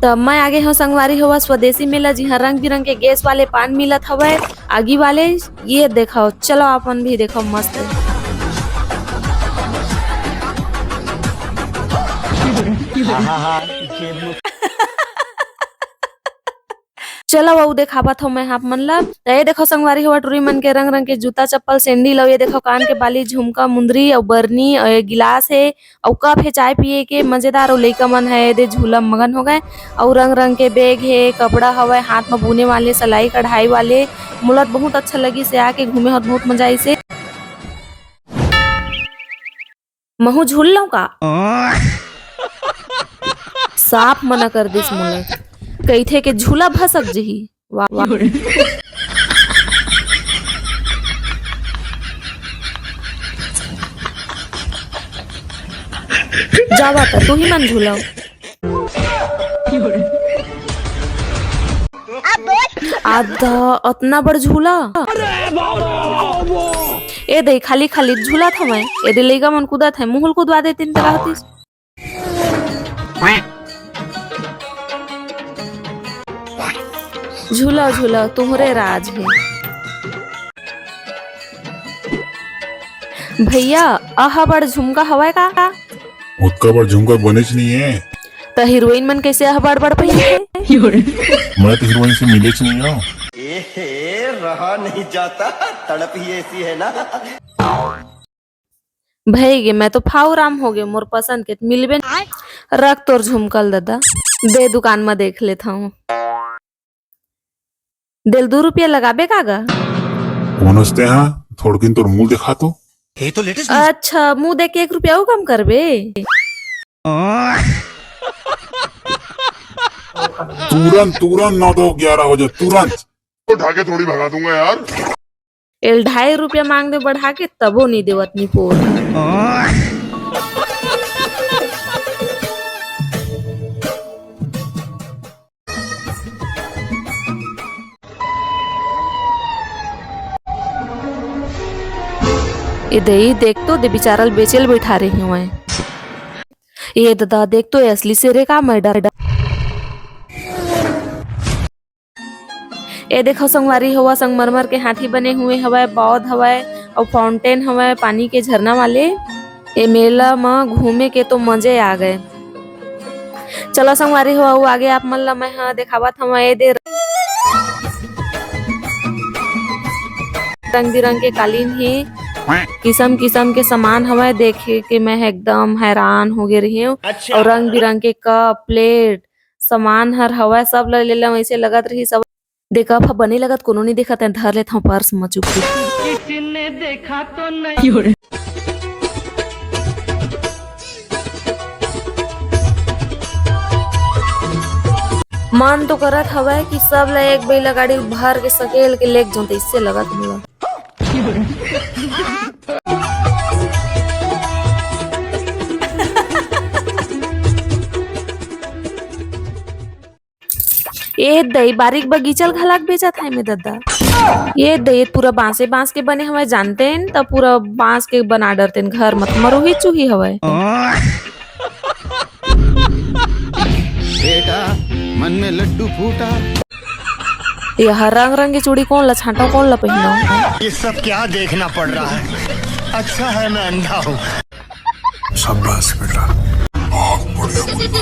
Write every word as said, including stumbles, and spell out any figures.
त मैं आगे हूँ संगवारी हो स्वदेशी मेला, जिहाँ रंग बिरंग के गैस वाले पान मिलत हवय, आगी वाले। ये देखो, चलो अपन भी देखो, मस्त। चलो, वो देखावत हो मैं आप मन ला। त ये देखो संगवारी हो, टुरी मन के रंग रंग के जूता चप्पल सैंडल, अउ ये देखो कान के बाली, झुमका, मुंदरी अउ बरनी, अउ ये गिलास हे, अउ कप हे चाय पिए के मजेदार, अउ लइका मन हे एदे झूला म मगन हो गए, अउ रंग रंग के बैग हे, कपड़ा हवय, हाथ म बुने वाले, सिलाई कढ़ाई वाले। मोला त बहुत अच्छा लगिस हे, आके घूमे होत बहुत मजा आइस हे। महू झूल लऊं का? साफ मना कर दिस मोला, कहिथे के झूला भसक जही। वाह, वाह। जावा त तू ही मन झूलाओ। आधा अतना बड़ झूला। ए दे, खाली खाली झूला थमय। ए दे, लइका मन कूदत हे, मुहुल कूदवा देतिन त का होतिस। झूला, झूला, तुहरे राज हे। भैया, अहा बड़ झुमका हवय का? ओतका बड़ झुमका बनेच नइ हे। त हीरोइन मन कइसे अहा बड़ बड़ पहिरथे? मैं तो हीरोइन से मिलेच नइ हंव। एहे, रहा नहीं जाता, तड़प ही ऐसी है ना। भई गे, मैं तो फाऊ राम हो गे, मोर पसंद के त मिलबे न। रख तोर झुमका ल ददा, दे दुकान म देख लेत हंव। दे ल दू रुपया लगाबे का गा? कोन हस तेहा? थोड़किन तोर मुंह देखा तो। ये तो लेटेस्ट न्यूज। अच्छा, मुंह देख के एक रुपया अउ कम करबे? तुरंत, तुरंत नौ दो ग्यारह हो जाए, तुरंत। उठा के थोड़ी भगा दूंगा यार। ए ल ढाई रुपया मांग दे बढ़ा के, तभो नइ देवत निपोर। ए दई, देख तो, दे बिचारा ल बेचे ल बैठा रहे हवंय। ए ददा, देख तो, ए असली शेर हे का, मैं डर, डर। ए देखो संगवारी हो, संगमरमर के हाथी बने हुए हवय, बौद्ध हवय, अउ फाउंटेन हवय, पानी के झरना वाले। ए मेला म घूमे के तो मजे आ गए। चलो संगवारी हो, अउ आगे आप मन ल मैं ह देखावत हवं। ए दे, रंग बिरंग के कालीन हे, किसम किसम के सामान हवय, देखे के मैं ह एकदम हैरान हो गे रही हूँ। अच्छा। अउ रंग बिरंग के कप, प्लेट, सामान हर हवय, सब ल ले लेवं, अइसे लगत रही सब। देखा, अब बने लगत कोनो नइ देखत हे, धर लेत हंव पर्स म चुप चुप। किसी ने देखा तो नहीं। मन तो करत हवय कि सब ल एक बइला गाड़ी भर के सकेल के लेग जाऊं, त इससे लगत मोला। ए दई, बारीक बगीचा ल घलाक बेचत हे में ददा। ए दई, पूरा बांसे बांस के बने हवय, जानतेन त पूरा बांस के बना डरतेन घर, मत मरो ही चूही हवय। बेटा, मन में लड्डू फूटा। ए हर रंग रंग के चूड़ी कोन ला छांटो, कोन ला पहिनो? ये सब क्या देखना पड़ रहा है? अच्छा है मैं अंधा हूँ। शाबाश बेटा, बहुत बढ़िया बोला।